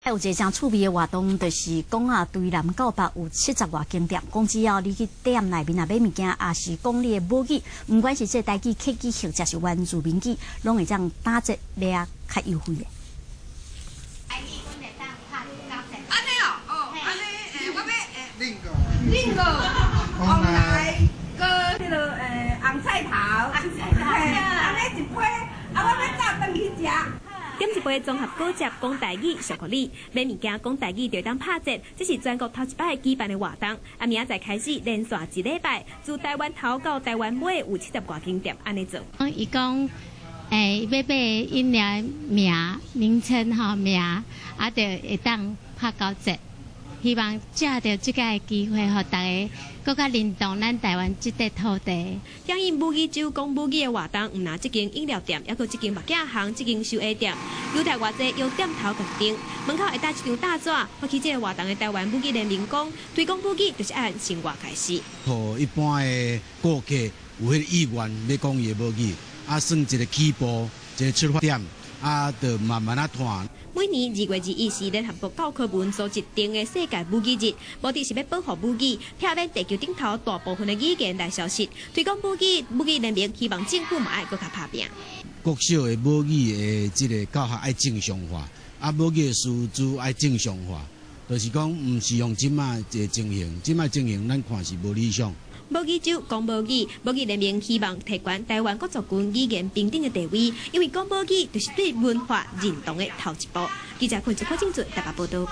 有一个誠趣味的活動，就是講啊，對南到北有七十外間店，講只要你去店內面啊買物件，抑是講你的母語，毋管是這台語、客語或者是原住民語，攏會當打折掠較優惠的。按呢哦，哦，按呢，我欲冷個，旺來閣彼个紅菜頭，嘿，按呢一杯，啊，我欲走轉去食。點一杯綜合果汁，講台語俗予你，買物件講台語就當拍折，這是全國頭一擺舉辦的活動。啊，明仔載開始連續一禮拜，自台灣頭到台灣尾有七十外間店按呢做。伊講，欲買飲料名名稱吼名，啊，就會當拍九折。希望藉著這个機會，予大家閣較認同咱台灣這塊土地。響應母語週講母語的活動，毋但這間飲料店，猶閣這間目鏡行、這間修鞋店，猶太偌濟由店頭決定，門口會貼一張大紙。發起這个活動的台灣母語聯盟講，推廣母語就是按生活開始。予一般的顧客有彼個意願欲講伊的母語，啊，算一個起步，一個出發點。啊，就慢慢仔傳。每年2月21是聯合國教科文組織定的世界母語日，目的是欲保護母語，避免地球頂頭大部分的語言來消失。推廣母語，母語聯盟希望政府嘛愛閣較拍拚。國小的母語的這个教學愛正常化，啊，母語的師資愛正常化，就是講毋是用這擺的情形，這擺情形咱看是無理想。母語週講母語，母語聯盟希望提懸台灣各族群語言平等的地位，因為講母語就是對文化認同的頭一步。記者潘志科正做台北報道。